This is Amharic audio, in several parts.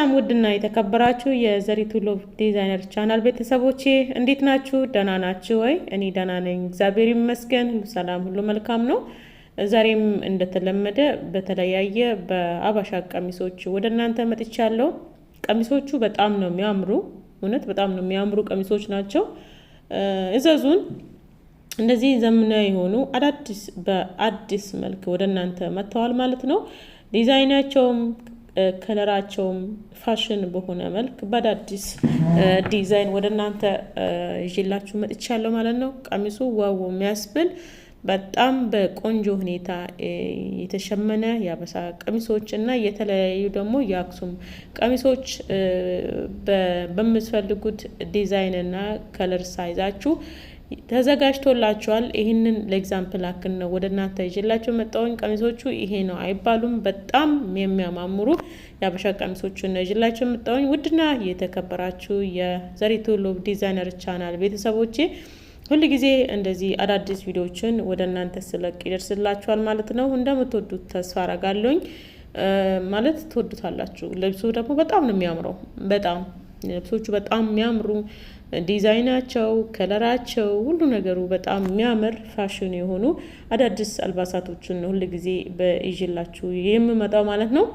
ሰላም ውድና የተከበራችሁ የዘሪቱ ሎቭ ዲዛይነር ቻናል ቤተሰቦቼ፣ እንዴት ናችሁ? ደህና ናችሁ ወይ? እኔ ደህና ነኝ፣ እግዚአብሔር ይመስገን። ሁሉ ሰላም፣ ሁሉ መልካም ነው። ዛሬም እንደተለመደ በተለያየ በአበሻ ቀሚሶች ወደ እናንተ መጥቻለሁ። ቀሚሶቹ በጣም ነው የሚያምሩ፣ እውነት በጣም ነው የሚያምሩ ቀሚሶች ናቸው። እዘዙን። እንደዚህ ዘመናዊ የሆኑ አዳዲስ በአዲስ መልክ ወደ እናንተ መጥተዋል ማለት ነው። ዲዛይናቸውም color ኣቸውም ፋሽን በሆነ መልክ በአዳዲስ ዲዛይን ወደ እናንተ ይዤላችሁ መጥቻለሁ ማለት ነው። ቀሚሱ wow የሚያስብል በጣም በቆንጆ ሁኔታ የተሸመነ የአበሻ ቀሚሶች እና የተለያዩ ደግሞ የአክሱም ቀሚሶች በምትፈልጉት ዲዛይን እና color size ኣችሁ ተዘጋጅቶላችኋል። ይህንን ለ example አክል ነው ወደ እናንተ ይዤላችሁ መጣሁኝ። ቀሚሶቹ ይሄ ነው አይባሉም። በጣም የሚያማምሩ የአበሻ ቀሚሶቹን ነው ይዤላችሁ መጣሁኝ። ውድና የተከበራችሁ የዘሪቱ ሎቭ ዲዛይነር ቻናል ቤተሰቦቼ፣ ሁል ጊዜ እንደዚህ አዳዲስ ቪዲዮዎችን ወደ እናንተ ስለቅ ይደርስላችኋል ማለት ነው። እንደምትወዱት ተስፋ አረጋለሁኝ። ማለት ትወዱታላችሁ። ልብሱ ደግሞ በጣም ነው የሚያምረው። በጣም ልብሶቹ በጣም የሚያምሩ፣ ዲዛይናቸው፣ color ኣቸው፣ ሁሉ ነገሩ በጣም የሚያምር ፋሽን የሆኑ አዳዲስ አልባሳቶችን ሁል ጊዜ በይዤላችሁ የምመጣው ማለት ነው።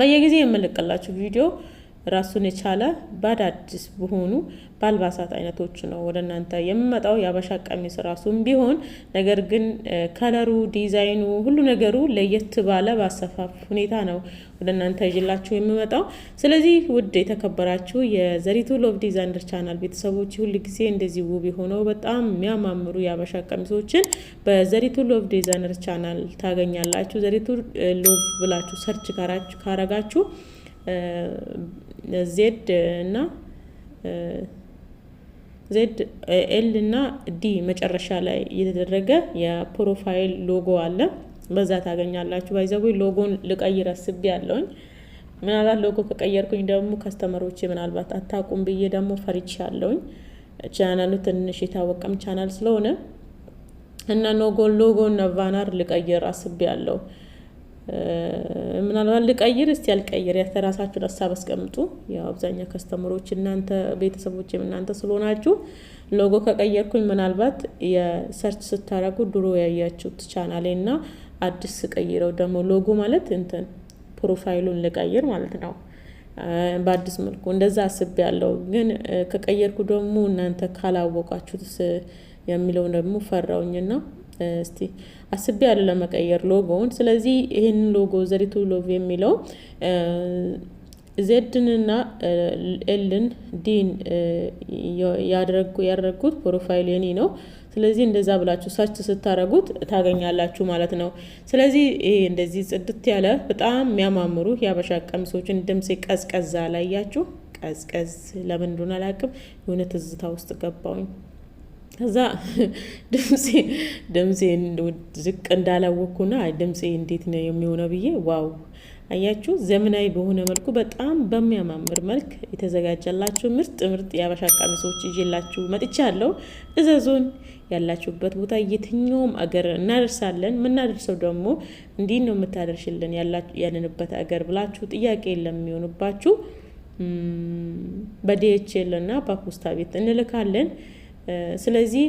በየጊዜ የምለቅላችሁ ቪዲዮ ራሱን የቻለ በአዳዲስ በሆኑ በአልባሳት አይነቶች ነው ወደ እናንተ የምመጣው። የአበሻ ቀሚስ ራሱም ቢሆን ነገር ግን color ኡ፣ ዲዛይኑ፣ ሁሉ ነገሩ ለየት ባለ በአሰፋፍ ሁኔታ ነው ወደ እናንተ ይዤላችሁ የምመጣው። ስለዚህ ውድ የተከበራችሁ የዘሪቱ ሎቭ ዲዛይነር ቻናል ቤተሰቦች፣ ሁል ጊዜ እንደዚህ ውብ የሆነው በጣም የሚያማምሩ የአበሻ ቀሚሶችን በዘሪቱ ሎቭ ዲዛይነር ቻናል ታገኛላችሁ። ዘሪቱ ሎቭ ብላችሁ search ካረጋችሁ Z እና Z L እና D መጨረሻ ላይ የተደረገ የ profile logo አለ። በዛ ታገኛላችሁ። By the way፣ logo ን ልቀይር አስቤ ያለውኝ። ምናልባት ሎጎ ከቀየርኩኝ ደግሞ customer ኦቼ ምናልባት አታውቁም ብዬ ደግሞ ፈሪቻ ያለውኝ። ቻናሉ ትንሽ የታወቀም ቻናል ስለሆነ እና ሎጎ እና banner ልቀይር አስቤ ያለው። ምናልባት ልቀይር፣ እስቲ ያልቀይር የራሳችሁን ሀሳብ አስቀምጡ። ያው አብዛኛው customer ኦች እናንተ፣ ቤተሰቦች እናንተ ስለሆናችሁ፣ ሎጎ ከቀየርኩኝ ምናልባት የ search ስታደርጉ ድሮ ያያችሁት ቻናሌ እና አዲስ ስቀይረው ደግሞ ሎጎ ማለት እንትን profile ኡን ልቀይር ማለት ነው። በአዲስ መልኩ እንደዛ አስቤ ያለው፣ ግን ከቀየርኩ ደግሞ እናንተ ካላወቃችሁት የሚለውን ደግሞ ፈራውኝና እስቲ አስቤ ያለ ለመቀየር ሎጎውን። ስለዚህ ይህንን ሎጎ ዘሪቱ ሎቭ የሚለው Z ንና L ን D ን ያደረጉት profile የኔ ነው። ስለዚህ እንደዛ ብላችሁ search ስታደረጉት ታገኛላችሁ ማለት ነው። ስለዚህ ይሄ እንደዚህ ጽድት ያለ በጣም የሚያማምሩ የአበሻ ቀሚሶችን፣ ድምፄ ቀዝቀዝ አላያችሁ? ቀዝቀዝ ለምን እንደሆነ አላውቅም። የሆነ ትዝታ ውስጥ ገባውኝ። ከዛ ድምፄ ዝቅ እንዳላወቅኩና ድምፄ እንዴት ነው የሚሆነው ብዬ። Wow፣ አያችሁ፣ ዘመናዊ በሆነ መልኩ በጣም በሚያማምር መልክ የተዘጋጀላችሁ ምርጥ ምርጥ የአበሻ ቀሚሶች ይዤላችሁ መጥቻለሁ። እዘዙን። ያላችሁበት ቦታ የትኛውም አገር እናደርሳለን። የምናደርሰው ደግሞ እንዲህ ነው የምታደርሽልን ያለንበት አገር ብላችሁ ጥያቄ ለሚሆኑባችሁ በ DHL እና በፖስታ ቤት እንልካለን። ስለዚህ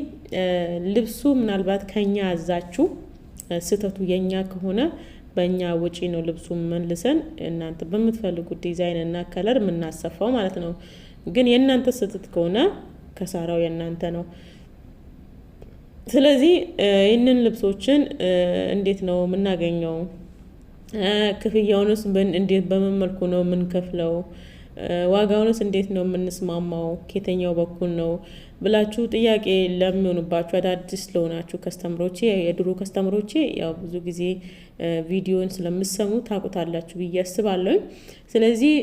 ልብሱ ምናልባት ከኛ አዛችሁ ስህተቱ የኛ ከሆነ በእኛ ወጪ ነው ልብሱ መልሰን እናንተ በምትፈልጉት ዲዛይን እና color የምናሰፋው ማለት ነው። ግን የእናንተ ስህተት ከሆነ ከሳራው የእናንተ ነው። ስለዚህ ይህንን ልብሶችን እንዴት ነው የምናገኘው? ክፍያውንስ እንዴት በምን መልኩ ነው የምንከፍለው? ዋጋውንስ እንዴት ነው የምንስማማው? ከየትኛው በኩል ነው ብላችሁ ጥያቄ ለሚሆኑባችሁ አዳዲስ ለሆናችሁ customer ኦቼ፣ የድሮ customer ኦቼ ያው ብዙ ጊዜ ቪዲዮን ስለምሰሙ ታውቁታላችሁ ብዬ አስባለሁ። ስለዚህ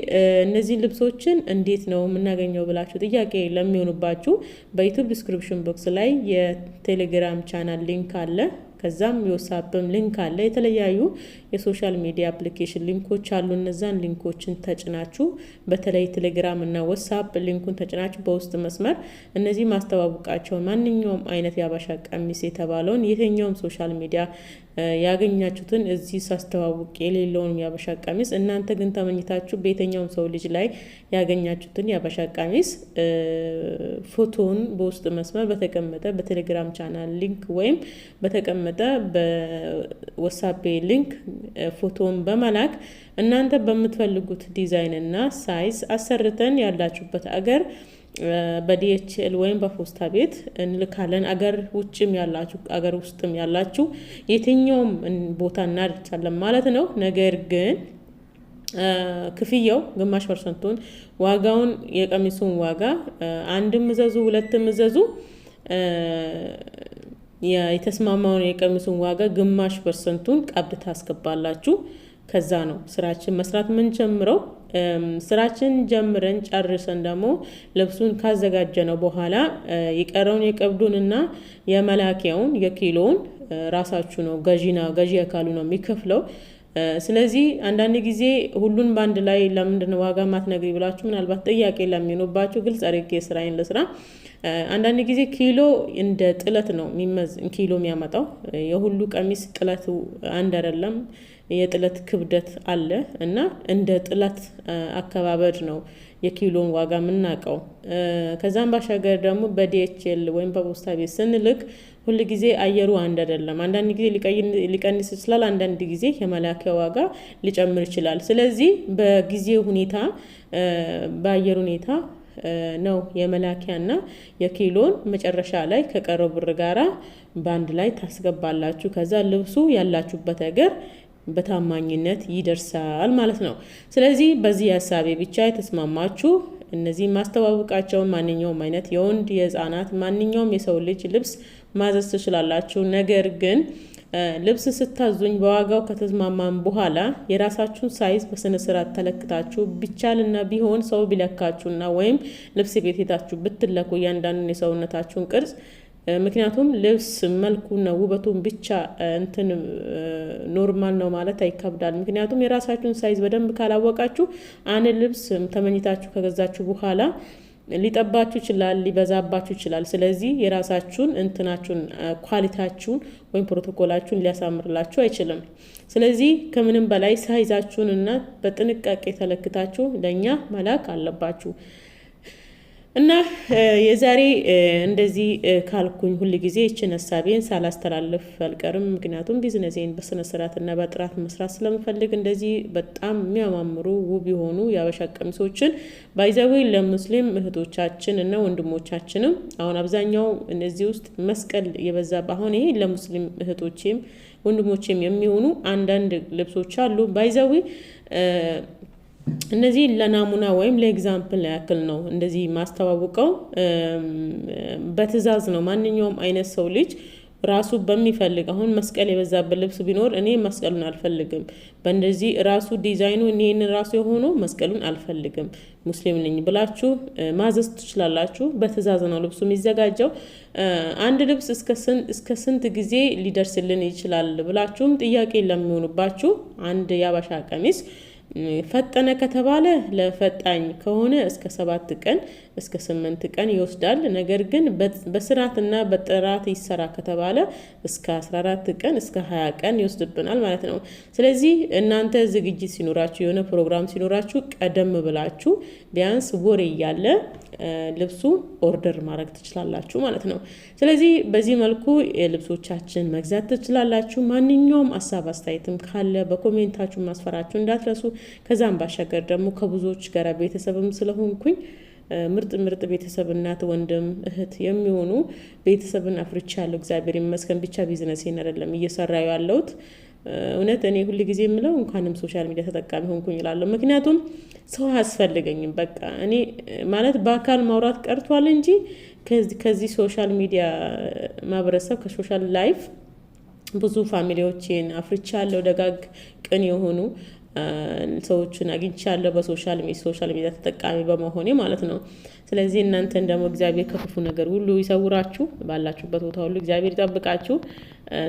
እነዚህን ልብሶችን እንዴት ነው የምናገኘው ብላችሁ ጥያቄ ለሚሆኑባችሁ በ YouTube description box ላይ የቴሌግራም channel link አለ። ከዛም የ WhatsApp ም link አለ። የተለያዩ የ social media application link ኦች አሉ። እነዛን link ኦችን ተጭናችሁ፣ በተለይ ቴሌግራም እና WhatsApp link ኡን ተጭናችሁ በውስጥ መስመር እነዚህ ማስተዋወቃቸውን ማንኛውም አይነት የአበሻ ቀሚስ የተባለውን የትኛውም social media ያገኛችሁትን እዚህ ሳስተዋውቅ የሌለውን የሀበሻ ቀሚስ፣ እናንተ ግን ተመኝታችሁ በየትኛውም ሰው ልጅ ላይ ያገኛችሁትን የሀበሻ ቀሚስ ፎቶውን በውስጥ መስመር በተቀመጠ በቴሌግራም channel link ወይም በተቀመጠ በዋትስአፕ link ፎቶውን በመላክ እናንተ በምትፈልጉት ዲዛይን እና size አሰርተን ያላችሁበት አገር በ DHL ወይም በፖስታ ቤት እንልካለን። አገር ውጭም ያላችሁ፣ አገር ውስጥም ያላችሁ የትኛውም ቦታ እናደርሳለን ማለት ነው። ነገር ግን ክፍያው ግማሽ ፐርሰንቱን ዋጋውን፣ የቀሚሱን ዋጋ አንድም እዘዙ ሁለትም እዘዙ፣ የተስማማውን የቀሚሱን ዋጋ ግማሽ ፐርሰንቱን ቀብድ ታስገባላችሁ። ከዛ ነው ስራችን መስራት ምንጀምረው። ስራችን ጀምረን ጨርሰን ደግሞ ልብሱን ካዘጋጀነው በኋላ የቀረውን የቀብዱንና የመላኪያውን የኪሎውን ራሳችሁ ነው፣ ገዢና ገዢ አካሉ ነው የሚከፍለው። ስለዚህ አንዳንድ ጊዜ ሁሉን በአንድ ላይ ለምንድን ነው ዋጋ ማትነግሪ ብላችሁ ምናልባት ጥያቄ ለሚሆኑባችሁ ግልጽ አድርጌ ስራዬን ልስራ። አንዳንድ ጊዜ ኪሎ እንደ ጥለት ነው ኪሎ የሚያመጣው። የሁሉ ቀሚስ ጥለቱ አንድ አይደለም። የጥለት ክብደት አለ እና እንደ ጥለት አከባበድ ነው የኪሎን ዋጋ የምናውቀው። ከዛም ባሻገር ደግሞ በ DHL ወይም በፖስታ ቤት ስንልክ ሁል ጊዜ አየሩ አንድ አይደለም። አንዳንድ ጊዜ ሊቀንስ ይችላል፣ አንዳንድ ጊዜ የመላኪያ ዋጋ ሊጨምር ይችላል። ስለዚህ በጊዜ ሁኔታ፣ በአየር ሁኔታ ነው የመላኪያና የኪሎን መጨረሻ ላይ ከቀረው ብር ጋራ በአንድ ላይ ታስገባላችሁ። ከዛ ልብሱ ያላችሁበት ሀገር በታማኝነት ይደርሳል ማለት ነው። ስለዚህ በዚህ ሀሳቤ ብቻ የተስማማችሁ እነዚህ ማስተዋወቃቸውን ማንኛውም አይነት የወንድ፣ የህፃናት፣ ማንኛውም የሰው ልጅ ልብስ ማዘዝ ትችላላችሁ። ነገር ግን ልብስ ስታዙኝ በዋጋው ከተስማማን በኋላ የራሳችሁን size በስነ ስርዓት ተለክታችሁ፣ ቢቻልና ቢሆን ሰው ቢለካችሁና ወይም ልብስ ቤት ሄዳችሁ ብትለኩ እያንዳንዱን የሰውነታችሁን ቅርጽ፣ ምክንያቱም ልብስ መልኩና ውበቱን ብቻ እንትን normal ነው ማለት አይከብዳል። ምክንያቱም የራሳችሁን size በደንብ ካላወቃችሁ አንድ ልብስ ተመኝታችሁ ከገዛችሁ በኋላ ሊጠባችሁ ይችላል፣ ሊበዛባችሁ ይችላል። ስለዚህ የራሳችሁን እንትናችሁን quality ያችሁን ወይም ፕሮቶኮላችሁን ሊያሳምርላችሁ አይችልም። ስለዚህ ከምንም በላይ size ኣችሁን እና በጥንቃቄ ተለክታችሁ ለእኛ መላክ አለባችሁ። እና የዛሬ እንደዚህ ካልኩኝ ሁል ጊዜ ይችን ሀሳቤን ሳላስተላልፍ አልቀርም። ምክንያቱም ቢዝነሴን በስነ ስርዓትና በጥራት መስራት ስለምፈልግ እንደዚህ በጣም የሚያማምሩ ውብ የሆኑ የአበሻ ቀሚሶችን by the way ለሙስሊም እህቶቻችን እና ወንድሞቻችንም፣ አሁን አብዛኛው እነዚህ ውስጥ መስቀል የበዛ፣ አሁን ይሄ ለሙስሊም እህቶቼም ወንድሞቼም የሚሆኑ አንዳንድ ልብሶች አሉ። By the way እነዚህ ለናሙና ወይም ለ example ያክል ነው እንደዚህ ማስተዋውቀው። በትዕዛዝ ነው። ማንኛውም አይነት ሰው ልጅ ራሱ በሚፈልግ፣ አሁን መስቀል የበዛበት ልብስ ቢኖር እኔ መስቀሉን አልፈልግም፣ በእንደዚህ ራሱ ዲዛይኑ ይህንን ራሱ የሆኑ መስቀሉን አልፈልግም፣ ሙስሊም ነኝ ብላችሁ ማዘዝ ትችላላችሁ። በትዕዛዝ ነው ልብሱ የሚዘጋጀው። አንድ ልብስ እስከ ስንት ጊዜ ሊደርስልን ይችላል ብላችሁም ጥያቄ ለሚሆኑባችሁ፣ አንድ የአበሻ ቀሚስ ፈጠነ ከተባለ ለፈጣኝ ከሆነ እስከ 7 ቀን እስከ 8 ቀን ይወስዳል። ነገር ግን በስርዓትና በጥራት ይሰራ ከተባለ እስከ 14 ቀን እስከ 20 ቀን ይወስድብናል ማለት ነው። ስለዚህ እናንተ ዝግጅት ሲኖራችሁ፣ የሆነ ፕሮግራም ሲኖራችሁ ቀደም ብላችሁ ቢያንስ ወር እያለ ልብሱ order ማድረግ ትችላላችሁ ማለት ነው። ስለዚህ በዚህ መልኩ ልብሶቻችን መግዛት ትችላላችሁ። ማንኛውም ሀሳብ አስተያየትም ካለ በ comment ኣችሁ ማስፈራችሁ እንዳትረሱ። ከዛም ባሻገር ደግሞ ከብዙዎች ጋር ቤተሰብም ስለሆንኩኝ ምርጥ ምርጥ ቤተሰብ፣ እናት፣ ወንድም፣ እህት የሚሆኑ ቤተሰብን አፍርቻለሁ። እግዚአብሔር ይመስገን። ብቻ ቢዝነሴን አይደለም እየሰራ ያለሁት። እውነት እኔ ሁል ጊዜ የምለው እንኳንም social media ተጠቃሚ ሆንኩኝ እላለሁ። ምክንያቱም ሰው አያስፈልገኝም። በቃ እኔ ማለት በአካል ማውራት ቀርቷል እንጂ ከዚህ social media ማህበረሰብ፣ ከ social life ብዙ family ዎቼን አፍርቻለሁ። ደጋግ ቅን የሆኑ ሰዎችን አግኝቻለሁ በ social media ተጠቃሚ በመሆኔ ማለት ነው። ስለዚህ እናንተን ደግሞ እግዚአብሔር ከክፉ ነገር ሁሉ ይሰውራችሁ፣ ባላችሁበት ቦታ ሁሉ እግዚአብሔር ይጠብቃችሁ።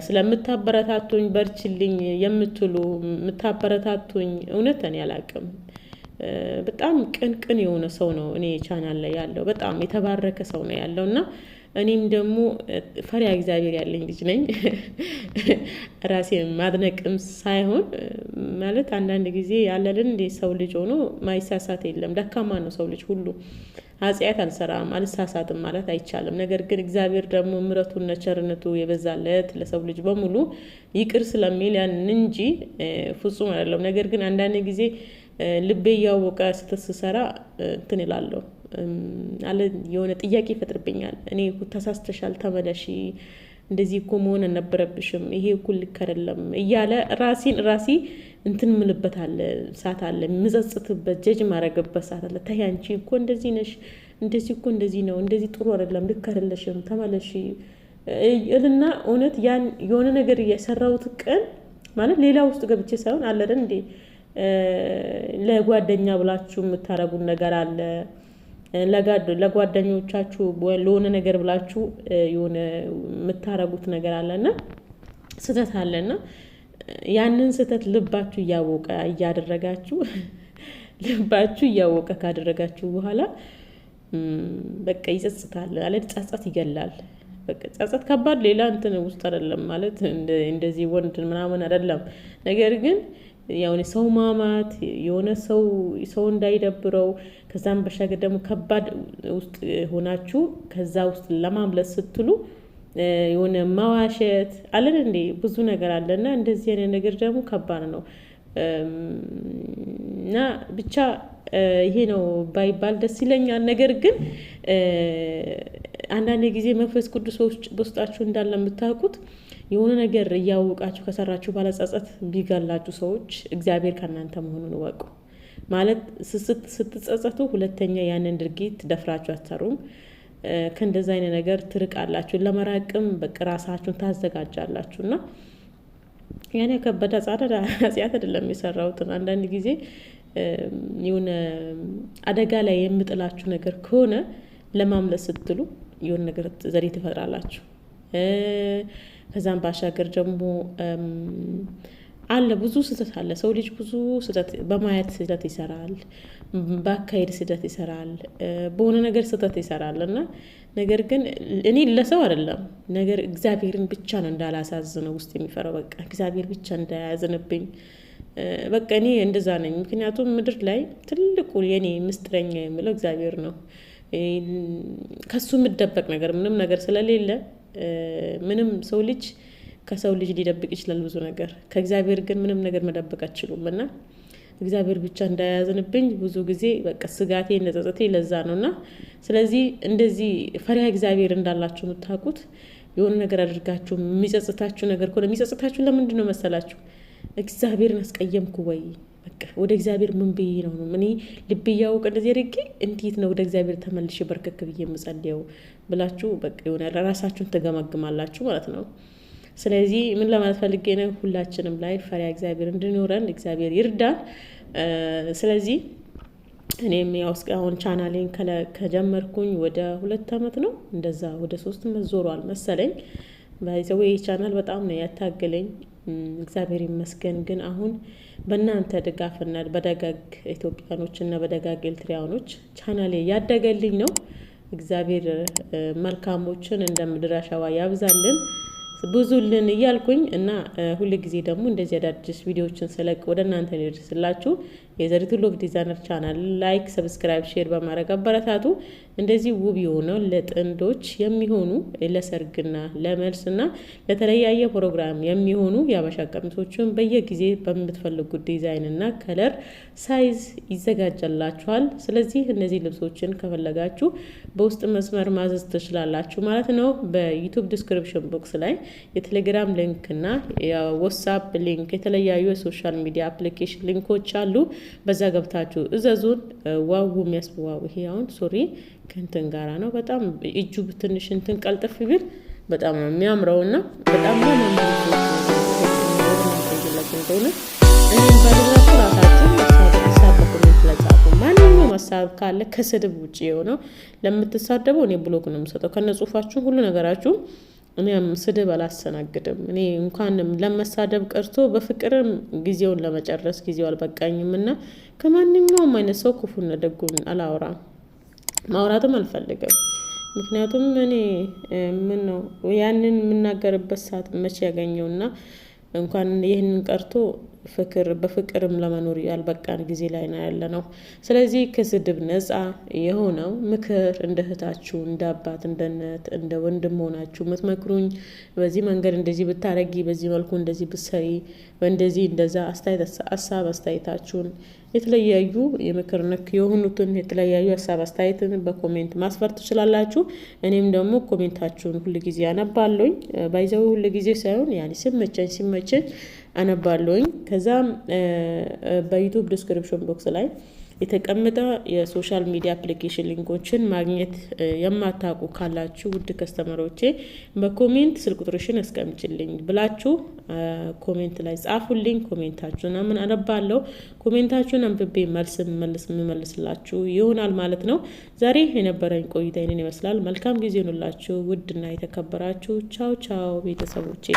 ስለምታበረታቱኝ፣ በርችልኝ የምትሉ የምታበረታቱኝ፣ እውነት እኔ አላቅም። በጣም ቅን ቅን የሆነ ሰው ነው እኔ ቻናል ላይ ያለው፣ በጣም የተባረከ ሰው ነው ያለው። እና እኔም ደግሞ ፈሪሃ እግዚአብሔር ያለኝ ልጅ ነኝ። ራሴን ማድነቅም ሳይሆን ማለት አንዳንድ ጊዜ ያለልን እንደ ሰው ልጅ ሆኖ ማይሳሳት የለም። ደካማ ነው ሰው ልጅ ሁሉ። ኃጢአት አልሰራም አልሳሳትም ማለት አይቻልም። ነገር ግን እግዚአብሔር ደግሞ ምሕረቱና ቸርነቱ የበዛለት ለሰው ልጅ በሙሉ ይቅር ስለሚል ያንን እንጂ ፍጹም አይደለም። ነገር ግን አንዳንድ ጊዜ ልቤ እያወቀ ስህተት ስሰራ እንትን እላለሁ አለ፣ የሆነ ጥያቄ ይፈጥርብኛል። እኔ እኮ ተሳስተሻል፣ ተመለሺ፣ እንደዚህ እኮ መሆን አልነበረብሽም፣ ይሄ እኮ ልክ አይደለም እያለ ራሴን ራሴ እንትን ምልበት አለ፣ ሰዓት አለ፣ የምጸጽትበት፣ ጀጅ ማድረግበት ሰዓት አለ። ተይ አንቺ እኮ እንደዚህ ነሽ፣ እንደዚህ እኮ እንደዚህ ነው፣ እንደዚህ ጥሩ አይደለም፣ ልክ አይደለሽም፣ ተመለሺ እልና እውነት ያን የሆነ ነገር የሰራሁት ቀን ማለት ሌላ ውስጥ ገብቼ ሳይሆን አለ አይደል እንዴ፣ ለጓደኛ ብላችሁ የምታረጉት ነገር አለ፣ ለጓደኞቻችሁ ለሆነ ነገር ብላችሁ የሆነ የምታረጉት ነገር አለና ስህተት አለና ያንን ስህተት ልባችሁ እያወቀ እያደረጋችሁ፣ ልባችሁ እያወቀ ካደረጋችሁ በኋላ በቃ ይጸጽታል አለ። ጸጸት ይገላል። በቃ ጸጸት ከባድ ሌላ እንትን ውስጥ አይደለም፣ ማለት እንደዚህ ወንድ ምናምን አይደለም። ነገር ግን የሆነ ሰው ማማት፣ የሆነ ሰው ሰው እንዳይደብረው፣ ከዛም በሻገር ደግሞ ከባድ ውስጥ ሆናችሁ ከዛ ውስጥ ለማምለጥ ስትሉ የሆነ መዋሸት አለን እንዴ፣ ብዙ ነገር አለና እንደዚህ አይነት ነገር ደግሞ ከባድ ነው። እና ብቻ ይሄ ነው ባይባል ደስ ይለኛል። ነገር ግን አንዳንድ ጊዜ መንፈስ ቅዱስ በውስጣችሁ እንዳለ የምታውቁት የሆነ ነገር እያወቃችሁ ከሰራችሁ በኋላ ጸጸት ቢገላችሁ ሰዎች እግዚአብሔር ከእናንተ መሆኑን እወቁ። ማለት ስትጸጸቱ ሁለተኛ ያንን ድርጊት ደፍራችሁ አትሰሩም። ከእንደዛ አይነት ነገር ትርቃላችሁ። ለመራቅም በቃ ራሳችሁን ታዘጋጃላችሁ። እና ያን የከበደ ኃጢአት አይደለም የሰራሁትን። አንዳንድ ጊዜ የሆነ አደጋ ላይ የምጥላችሁ ነገር ከሆነ ለማምለጥ ስትሉ የሆነ ነገር ዘዴ ትፈጥራላችሁ። ከዛም ባሻገር ደግሞ አለ፣ ብዙ ስህተት አለ። ሰው ልጅ ብዙ ስህተት በማየት ስህተት ይሰራል፣ በአካሄድ ስህተት ይሰራል፣ በሆነ ነገር ስህተት ይሰራል። እና ነገር ግን እኔ ለሰው አይደለም፣ ነገር እግዚአብሔርን ብቻ ነው እንዳላሳዝነው ውስጥ የሚፈራው። በቃ እግዚአብሔር ብቻ እንዳያዝንብኝ፣ በቃ እኔ እንደዛ ነኝ። ምክንያቱም ምድር ላይ ትልቁ የኔ ምስጢረኛ የምለው እግዚአብሔር ነው። ከሱ የምደበቅ ነገር ምንም ነገር ስለሌለ፣ ምንም ሰው ልጅ ከሰው ልጅ ሊደብቅ ይችላል ብዙ ነገር፣ ከእግዚአብሔር ግን ምንም ነገር መደበቅ አትችሉም። እና እግዚአብሔር ብቻ እንዳያዝንብኝ ብዙ ጊዜ በቃ ስጋቴ ጸጸቴ ለዛ ነው። እና ስለዚህ እንደዚህ ፈሪሃ እግዚአብሔር እንዳላችሁ የምታውቁት የሆነ ነገር አድርጋችሁ የሚጸጽታችሁ ነገር ከሆነ፣ የሚጸጽታችሁ ለምንድን ነው መሰላችሁ? እግዚአብሔርን አስቀየምኩ ወይ? በቃ ወደ እግዚአብሔር ምን ብዬ ነው፣ እኔ ልቤ እያወቀ እንደዚህ አድርጌ እንዴት ነው ወደ እግዚአብሔር ተመልሼ በርከክ ብዬ የምጸልየው ብላችሁ በቃ የሆነ ራሳችሁን ትገመግማላችሁ ማለት ነው። ስለዚህ ምን ለማለት ፈልጌ ነው? ሁላችንም ላይ ፈሪሃ እግዚአብሔር እንዲኖረን እግዚአብሔር ይርዳን። ስለዚህ እኔም ያው እስካሁን ቻናሌን ከጀመርኩኝ ወደ 2 አመት ነው፣ እንደዛ ወደ 3 አመት ዞሯል መሰለኝ። By the way ቻናል በጣም ነው ያታገለኝ። እግዚአብሔር ይመስገን ግን አሁን በእናንተ ድጋፍና በደጋግ ኢትዮጵያኖች እና በደጋግ ኤርትራውያኖች ቻናሌ ያደገልኝ ነው። እግዚአብሔር መልካሞችን እንደ ምድር አሸዋ ያብዛልን፣ ብዙልን እያልኩኝ እና ሁል ጊዜ ደግሞ እንደዚህ አዳዲስ ቪዲዮዎችን ስለቅ ወደ እናንተ እንዲደርስላችሁ የዘሪቱ ሎቭ ዲዛይነር ቻናል like፣ subscribe፣ share በማድረግ አበረታቱ። እንደዚህ ውብ የሆነው ለጥንዶች የሚሆኑ፣ ለሰርግና ለመልስና ለተለያየ ፕሮግራም የሚሆኑ የአበሻ ቀሚሶችን በየጊዜ በምትፈልጉት ዲዛይን እና color size ይዘጋጃላችኋል። ስለዚህ እነዚህ ልብሶችን ከፈለጋችሁ በውስጥ መስመር ማዘዝ ትችላላችሁ ማለት ነው። በ YouTube description box ላይ የቴሌግራም link እና የ WhatsApp link፣ የተለያዩ የ social media application link ኦች አሉ። በዛ ገብታችሁ እዘዙን። Wow የሚያስብ wow! ይሄ አሁን ሱሪ ከእንትን ጋራ ነው። በጣም እጁ ትንሽ እንትን ቀልጥፍ ቢል በጣም ነው የሚያምረው እና በጣም ነው። እኔም ባደረኩ ራሳችሁ ሀሳብ በ comment ላይ ጻፉ። ማንኛውም ሀሳብ ካለ ከስድብ ውጭ የሆነው ለምትሳደበው እኔ block ነው የምሰጠው። ከነ ጽሁፋችሁ ሁሉ ነገራችሁ እኔም ስድብ አላስተናግድም። እኔ እንኳን ለመሳደብ ቀርቶ በፍቅርም ጊዜውን ለመጨረስ ጊዜው አልበቃኝም እና ከማንኛውም አይነት ሰው ክፉና ደጉን አላወራም፣ ማውራትም አልፈልግም። ምክንያቱም እኔ ምን ነው ያንን የምናገርበት ሰዓት መቼ ያገኘውና እንኳን ይህንን ቀርቶ ፍቅር በፍቅርም ለመኖር ያልበቃን ጊዜ ላይ ነው ያለ ነው። ስለዚህ ከስድብ ነፃ የሆነው ምክር እንደ እህታችሁ፣ እንደ አባት፣ እንደ እናት፣ እንደ ወንድም ሆናችሁ የምትመክሩኝ፣ በዚህ መንገድ እንደዚህ ብታረጊ፣ በዚህ መልኩ እንደዚህ ብትሰሪ፣ በእንደዚህ እንደዛ አስተያየት ሀሳብ አስተያየታችሁን፣ የተለያዩ የምክር ነክ የሆኑትን የተለያዩ ሀሳብ አስተያየትን በ comment ማስፈር ትችላላችሁ። እኔም ደግሞ comment ኣችሁን ሁል ጊዜ አነባለሁኝ። By the way ሁል ጊዜ ሳይሆን ያኔ ሲመቸኝ ሲመቸኝ አነባለሁኝ። ከዛም በ YouTube description box ላይ የተቀመጠ የ social media application link ኦችን ማግኘት የማታውቁ ካላችሁ፣ ውድ customer ኦቼ፣ በ comment ስልክ ቁጥርሽን አስቀምጭልኝ ብላችሁ comment ላይ ጻፉልኝ። Comment ኣችሁን ምን አነባለሁ። Comment ኣችሁን አንብቤ መልስ መልስ የምመልስላችሁ ይሆናል ማለት ነው። ዛሬ የነበረኝ ቆይታ ይህንን ይመስላል። መልካም ጊዜ ይሁንላችሁ ውድና የተከበራችሁ፣ ቻው ቻው ቤተሰቦቼ።